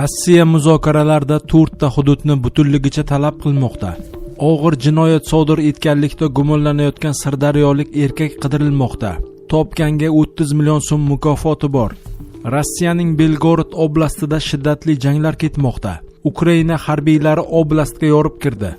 Rossiya muzokaralarda to'rtta hududni butunligicha talab qilmoqda. Og'ir jinoyat sodir etganlikda gumonlanayotgan sirdaryolik erkak qidirilmoqda. Topganga 30 million so'm mukofoti bor. Rossiyaning Belgorod oblastida shiddatli janglar ketmoqda. Ukraina harbiylari oblastga yorib kirdi.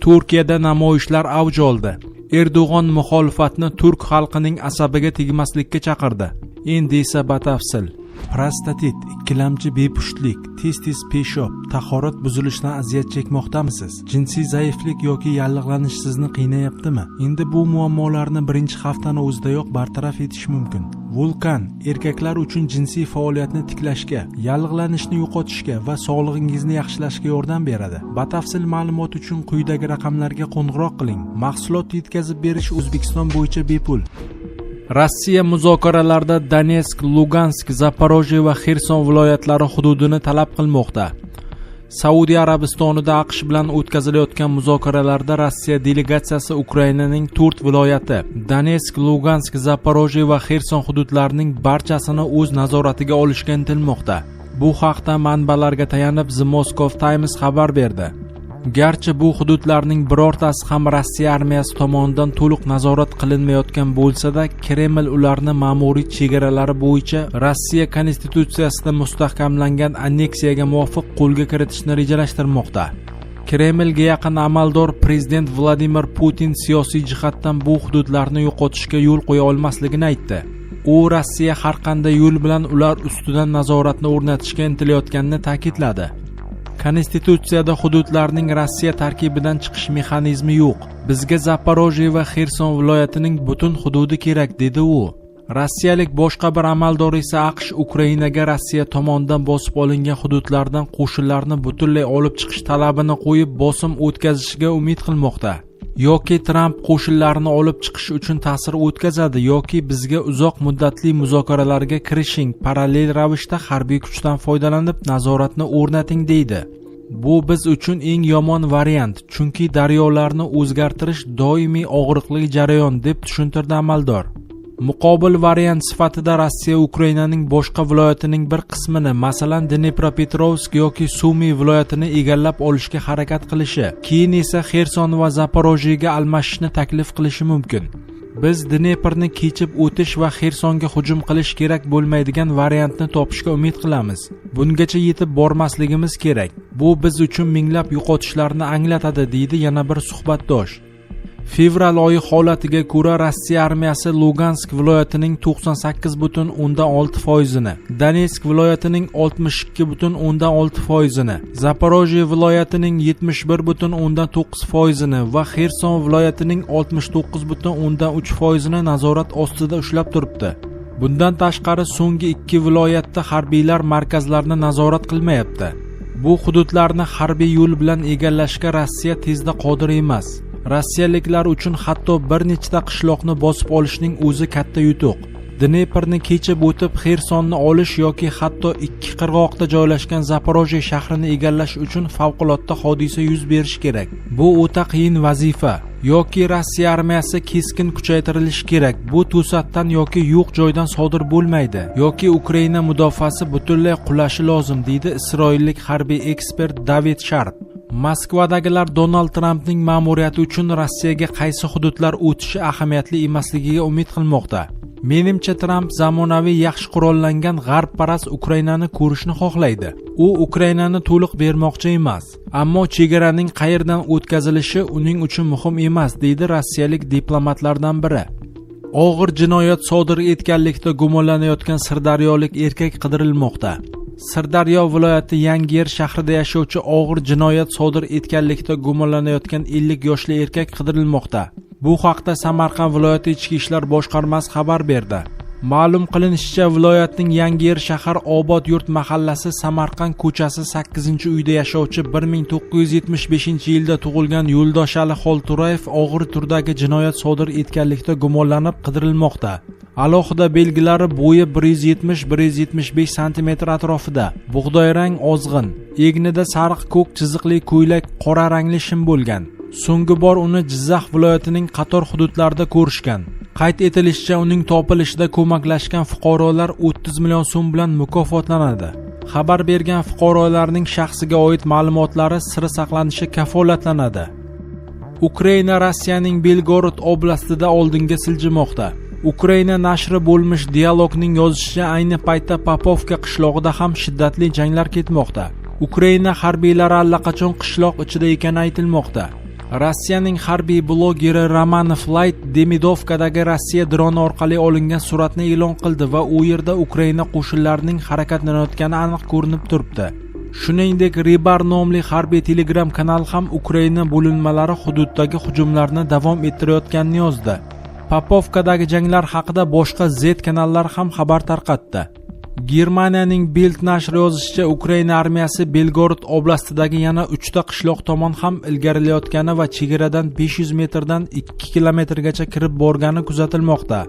Turkiyada namoyishlar avj oldi. Erdo'g'on muxolifatni turk xalqining asabiga tegmaslikka chaqirdi. Endi esa batafsil. Prostatit, ikkilamchi bepushtlik, tez-tez peshob, tahorat buzilishidan aziyat chekmoqdamisiz? Jinsiy zaiflik yoki yallig'lanish sizni qiynayaptimi? Endi bu muammolarni birinchi haftani o'zidayoq bartaraf etish mumkin. Vulkan erkaklar uchun jinsiy faoliyatni tiklashga, yallig'lanishni yo'qotishga va sog'lig'ingizni yaxshilashga yordam beradi. Batafsil ma'lumot uchun quyidagi raqamlarga qo'ng'iroq qiling. Mahsulot yetkazib berish O'zbekiston bo'yicha bepul. Rossiya muzokaralarda Donetsk, Lugansk, Zaporojye va Xerson viloyatlari hududini talab qilmoqda. Saudiya Arabistonida AQSh bilan o'tkazilayotgan muzokaralarda Rossiya delegatsiyasi Ukrainaning to'rt viloyati Donetsk, Lugansk, Zaporojye va Xerson hududlarining barchasini o'z nazoratiga olishga intilmoqda. Bu haqda manbalarga tayanib The Moscow Times xabar berdi. Garchi bu hududlarning birortasi ham Rossiya armiyasi tomonidan to'liq nazorat qilinmayotgan bo'lsa-da, Kreml ularni ma'muriy chegaralari bo'yicha Rossiya konstitutsiyasida mustahkamlangan anneksiyaga muvofiq qo'lga kiritishni rejalashtirmoqda. Kremlga yaqin amaldor prezident Vladimir Putin siyosiy jihatdan bu hududlarni yo'qotishga yo'l qo'ya olmasligini aytdi. U Rossiya har qanday yo'l bilan ular ustidan nazoratni o'rnatishga intilayotganini ta'kidladi. Konstitutsiyada hududlarning Rossiya tarkibidan chiqish mexanizmi yo'q. Bizga Zaporojye va Xerson viloyatining butun hududi kerak, dedi u. Rossiyalik boshqa bir amaldor esa AQSh Ukrainaga Rossiya tomonidan bosib olingan hududlardan qo'shinlarni butunlay olib chiqish talabini qo'yib bosim o'tkazishiga umid qilmoqda. Yoki Tramp qo'shinlarni olib chiqish uchun ta'sir o'tkazadi yoki bizga uzoq muddatli muzokaralarga kirishing, parallel ravishda harbiy kuchdan foydalanib nazoratni o'rnating deydi. Bu biz uchun eng yomon variant, chunki daryolarni o'zgartirish doimiy og'riqli jarayon, deb tushuntirdi amaldor. Muqobil variant sifatida Rossiya Ukrainaning boshqa viloyatining bir qismini, masalan, Dnepropetrovsk yoki Sumi viloyatini egallab olishga harakat qilishi, keyin esa Xerson va Zaporojyega almashishni taklif qilishi mumkin. Biz Dneprni kechib o'tish va Xersonga hujum qilish kerak bo'lmaydigan variantni topishga umid qilamiz. Bungacha yetib bormasligimiz kerak. Bu biz uchun minglab yo'qotishlarni anglatadi, deydi yana bir suhbatdosh. Fevral oyi holatiga ko'ra Rossiya armiyasi Lugansk viloyatining 98,6%ni, Donetsk viloyatining 62,6%ni, Zaporojye viloyatining 71,9%ni va Xerson viloyatining 69,3%ni nazorat ostida ushlab turibdi. Bundan tashqari, so'nggi ikki viloyatda harbiylar markazlarni nazorat qilmayapti. Bu hududlarni harbiy yo'l bilan egallashga Rossiya tezda qodir emas. Rossiyaliklar uchun hatto bir nechta qishloqni bosib olishning o'zi katta yutuq. Dneprni kechib o'tib Xersonni olish yoki hatto ikki qirg'oqda joylashgan Zaporojye shahrini egallash uchun favqulodda hodisa yuz berishi kerak. Bu o'ta qiyin vazifa. Yoki Rossiya armiyasi keskin kuchaytirilishi kerak. Bu to'satdan yoki yo'q joydan sodir bo'lmaydi. Yoki Ukraina mudofaasi butunlay qulashi lozim, deydi isroillik harbiy ekspert David Sharp. Moskvadagilar Donald Trampning ma'muriyati uchun Rossiyaga qaysi hududlar o'tishi ahamiyatli emasligiga umid qilmoqda. Menimcha, Tramp zamonaviy, yaxshi qurollangan g'arbparast Ukrainani ko'rishni xohlaydi. U Ukrainani to'liq bermoqchi emas, ammo chegaraning qayerdan o'tkazilishi uning uchun muhim emas, deydi rossiyalik diplomatlardan biri. Og'ir jinoyat sodir etganlikda gumonlanayotgan sirdaryolik erkak qidirilmoqda. Sirdaryo viloyati Yangiyer shahrida yashovchi og'ir jinoyat sodir etganlikda gumonlanayotgan 50 yoshli erkak qidirilmoqda. Bu haqda Samarqand viloyati Ichki ishlar boshqarmasi xabar berdi. Ma'lum qilinishicha, viloyatning Yangiyer shahar Obod yurt mahallasi Samarqand ko'chasi 8-uyda yashovchi 1975-yilda tug'ilgan Yo'ldoshali Xolturayev og'ir turdagi jinoyat sodir etganlikda gumonlanib qidirilmoqda. Alohida belgilari: bo'yi 170-175 santimetr atrofida, bug'doyrang ozg'in, egnida sariq ko'k chiziqli ko'ylak, qora rangli shim bo'lgan. So'nggi bor uni Jizzax viloyatining qator hududlarida ko'rishgan. Qayd etilishicha, uning topilishida ko'maklashgan fuqarolar 30 million so'm bilan mukofotlanadi. Xabar bergan fuqarolarning shaxsiga oid ma'lumotlari siri saqlanishi kafolatlanadi. Ukraina Rossiyaning Belgorod oblastida oldinga siljimoqda. Ukraina nashri bo'lmish Dialogning yozishicha, ayni paytda Popovka qishlog'ida ham shiddatli janglar ketmoqda. Ukraina harbiylari allaqachon qishloq ichida ekani aytilmoqda. Rossiyaning harbiy blogeri Romanov Light Demidovkadagi Rossiya droni orqali olingan suratni e'lon qildi va u yerda Ukraina qo'shinlarining harakatlanayotgani aniq ko'rinib turibdi. Shuningdek, Ribar nomli harbiy Telegram kanal ham Ukraina bo'linmalari hududdagi hujumlarni davom ettirayotganini yozdi. Popovkadagi janglar haqida boshqa Z kanallar ham xabar tarqatdi. Germaniyaning Bild nashri yozishicha, Ukraina armiyasi Belgorod oblastidagi yana 3 ta qishloq tomon ham ilgarilayotgani va chegaradan 500 metrdan 2 kilometrgacha kirib borgani kuzatilmoqda.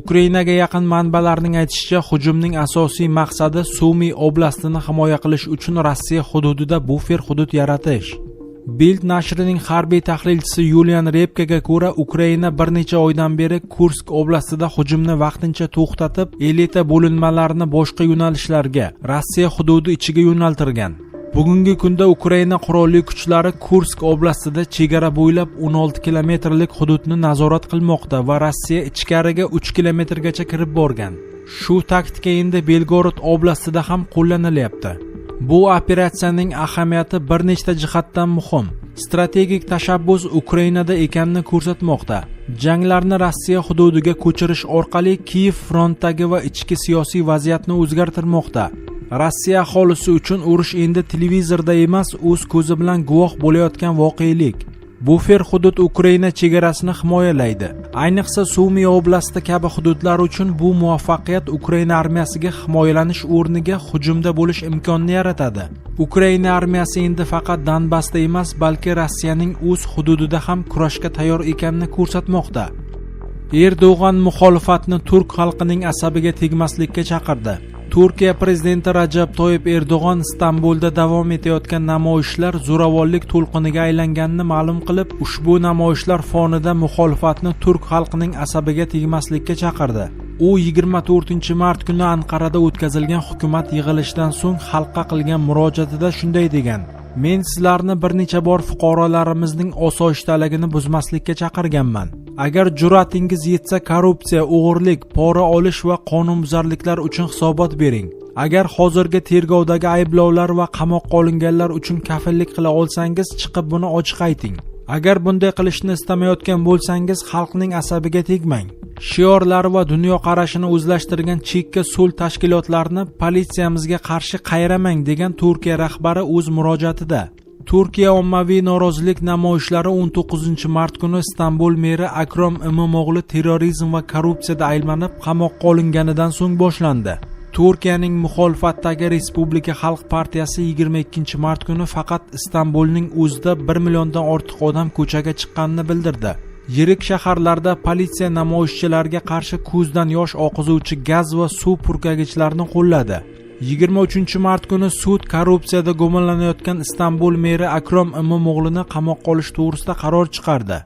Ukrainaga yaqin manbalarning aytishicha, hujumning asosiy maqsadi Sumi oblastini himoya qilish uchun Rossiya hududida bufer hudud yaratish. Bild nashrining harbiy tahlilchisi Yulian Repkaga ko'ra, Ukraina bir necha oydan beri Kursk oblastida hujumni vaqtincha to'xtatib, elita bo'linmalarini boshqa yo'nalishlarga, Rossiya hududi ichiga yo'naltirgan. Bugungi kunda Ukraina qurolli kuchlari Kursk oblastida chegara bo'ylab 16 kilometrlik hududni nazorat qilmoqda va Rossiya ichkariga 3 kilometrgacha kirib borgan. Shu taktika endi Belgorod oblastida ham qo'llanilyapti. Bu operatsiyaning ahamiyati bir nechta jihatdan muhim. Strategik tashabbus Ukrainada ekanini ko'rsatmoqda. Janglarni Rossiya hududiga ko'chirish orqali Kiyev frontdagi va ichki siyosiy vaziyatni o'zgartirmoqda. Rossiya aholisi uchun urush endi televizorda emas, o'z ko'zi bilan guvoh bo'layotgan voqelik. Bufer hudud Ukraina chegarasini himoyalaydi. Ayniqsa Sumi oblasti kabi hududlar uchun bu muvaffaqiyat Ukraina armiyasiga himoyalanish o'rniga hujumda bo'lish imkonini yaratadi. Ukraina armiyasi endi faqat Donbassda emas, balki Rossiyaning o'z hududida ham kurashga tayyor ekanini ko'rsatmoqda. Erdo'g'an muxolifatni turk xalqining asabiga tegmaslikka chaqirdi. Turkiya prezidenti Rajab Toyib Erdo'g'on Istanbulda davom etayotgan namoyishlar zo'ravonlik to'lqiniga aylanganini ma'lum qilib, ushbu namoyishlar fonida muxolifatni turk xalqining asabiga tegmaslikka chaqirdi. U 24-mart kuni Anqarada o'tkazilgan hukumat yig'ilishidan so'ng xalqqa qilgan murojaatida shunday degan: "Men sizlarni bir necha bor fuqarolarimizning osoyishtaligini buzmaslikka chaqirganman. Agar jur'atingiz yetsa, korrupsiya, o'g'irlik, pora olish va qonunbuzarliklar uchun hisobot bering. Agar hozirgi tergovdagi ayblovlar va qamoqqa olinganlar uchun kafillik qila olsangiz, chiqib buni ochiq ayting. Agar bunday qilishni istamayotgan bo'lsangiz, xalqning asabiga tegmang. Shiorlari va dunyoqarashini o'zlashtirgan chekka so'l tashkilotlarni politsiyamizga qarshi qayramang", degan Turkiya rahbari o'z murojaatida. Turkiya ommaviy norozilik namoyishlari 19 mart kuni Istanbul meri Akrom Imomog'li terrorizm va korrupsiyada ayblanib qamoqqa olinganidan so'ng boshlandi. Turkiyaning muxolifatdagi Respublika Xalq partiyasi 22 mart kuni faqat Istanbulning o'zida 1 milliondan ortiq odam ko'chaga chiqqanini bildirdi. Yirik shaharlarda politsiya namoyishchilarga qarshi ko'zdan yosh oqizuvchi gaz va suv purkagichlarni qo'lladi. 23 mart kuni sud korrupsiyada gumonlanayotgan Istanbul meri Akrom Imomog'lini qamoqqa olish to'g'risida qaror chiqardi.